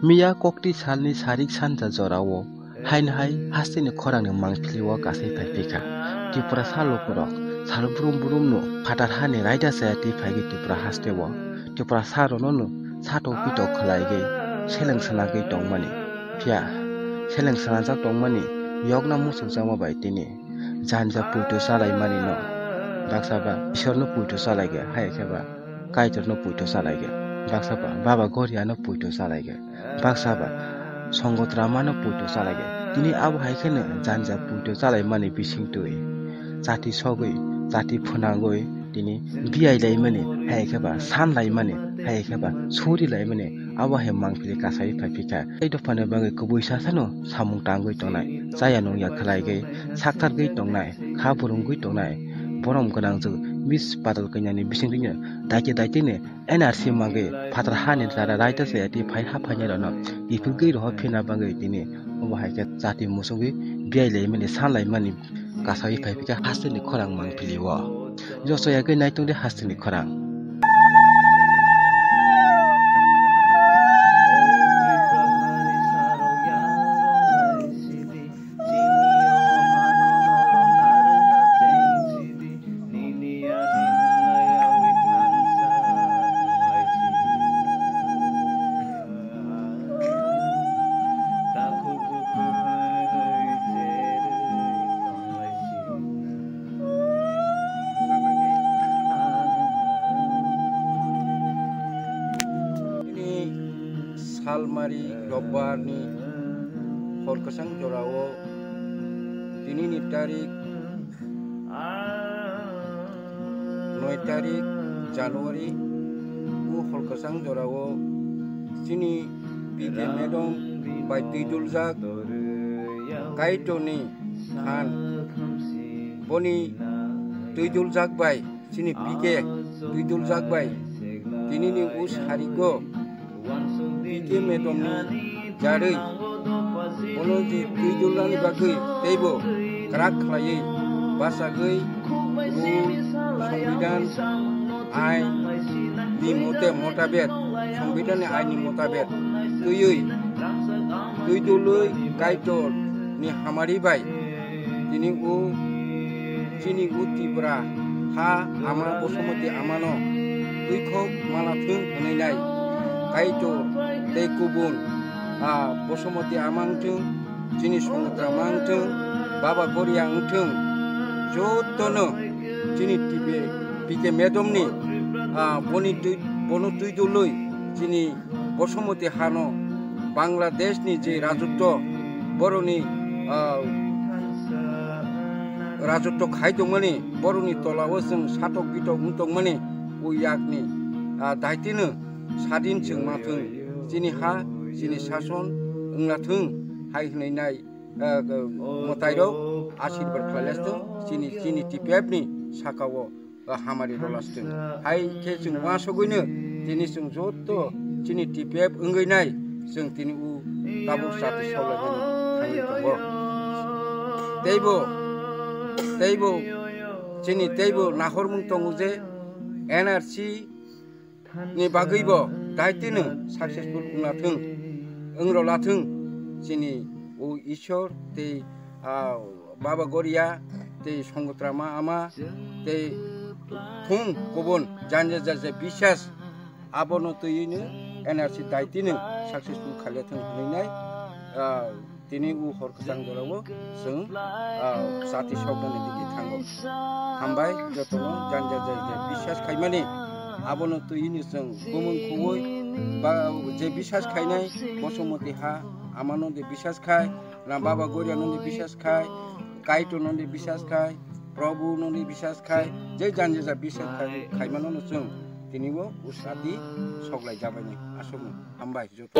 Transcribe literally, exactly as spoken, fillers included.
Miya kokti salni sarik sanja jorao haino hai hasteni khorangni mangpili o kasai phai phikha. Tripura sal lukurok sal brum brumno phatar hani raida chaya twi phaigwi Tripura hasteo. Tripura sal rono no satok pitok khwlaigwi seleng swnagwi tongmani. Phiya seleng swnajak tongmani yokna muchungjakma bai tini janja puito chalaimani no. Baksa ba Ishorno puito chalaigwi, hai khe ba Kaitorno puito chalaigwi. Baksa ba Baba Goriano puito chalaigwi. Baksa ba Songotra mano puito chalaigwi. Tini abo hai kheno janja puito chalaimani bising twi chati sogwi, chati phwnangwi tini biyai laimani, hai khe ba san laimani, hai khe ba suri laimani, abo hai mangpili kasai phai phikha. Tei dophani bagwi kubui sasano samung tangwi tongnai, chaya nungya khwlaigwi, saktargwi tongnai, kha burungwi tongnai, borom gwnangjwk bis patal kanyani bisingtwino daite daiteno N R C mangwi phatar hani rara raida chaya twi phai ha phainairokno kiphilgwi rohor phina bagwi tini obo hai khe chati musugwi biyai laimani, san laimani kasai phai phikha hasteni khorang mangpili o. Joso yagwi naitongdi hasteni khorang. Tini salmari robbarni hor kwchang jorao tinini tarik noi tarik January o hor kwchang jorao chini P K Medom bai twi duljak Kaitorni phan boni twi duljak bai chini P K twi duljak bai tinini o sarigo P K Medomni jarwi bono je twi dulnani bagwi teibo kwrak khlaiwi bachagwi rule, Songbidan, ain ni mote motabet, Songbidan ni ain ni motabet twiwi twi dulwi Kaitor ni hamari bai tini o chini o Tripura ha ama Bosomoti amano twikhok manathung hwnwi nai. Kaitor tei kubun, a, Bosomoti ama wngthung, chini Songotra ma wngthung, Baba Goria wngthung, jotono chini P K Medomni, a, boni twi, bono twi dulwi chini Bosomoti hano Bangladeshni je rajotwo, borokni, ah, rajotwo khai tongmani, borokni tolao chwng satok bitok wng tongmani, o yakni, ah, daitino sadin chwng ma thung, chini ha, chini sason wngla thung, hai hwnwi nai, ah, mwtairok asirbar khlailai thung, chini, chini T P F ni sakao. O hamari rolas chwng. Hai khe chwng uansugwino tini chwng joto chini T P F wngwi nai chwng tini o tabuk chati soklaimani thangwi tongo. Teibo, teibo chini teibo nahormung tongo je N R C ni bagwibo daitino successful wnglathung, wngro lathung chini o Ishwar tei, ah, Baba Goria tei Songotrama ama tei thung kubun janja janja bisas abono twiwino N R C daitino successful khailai thung hwnwi nai, ah, tini o hor kwchang jorao chwng, ah, chati soknani digi thango. Hambai jotono janja janja bisas khaimani abono twiwino chwng bumung khubui ba je bisas khainai Bosomoti ha amano de bisas khai, na Baba Goria nonde bisas khai, Kaitor nonde bisas khai, Prabhu nonde bisas khai, je jan je ja bisas khai, khaimano no chwng tini bo usati soklai jabaini aswkno. Hambai joto.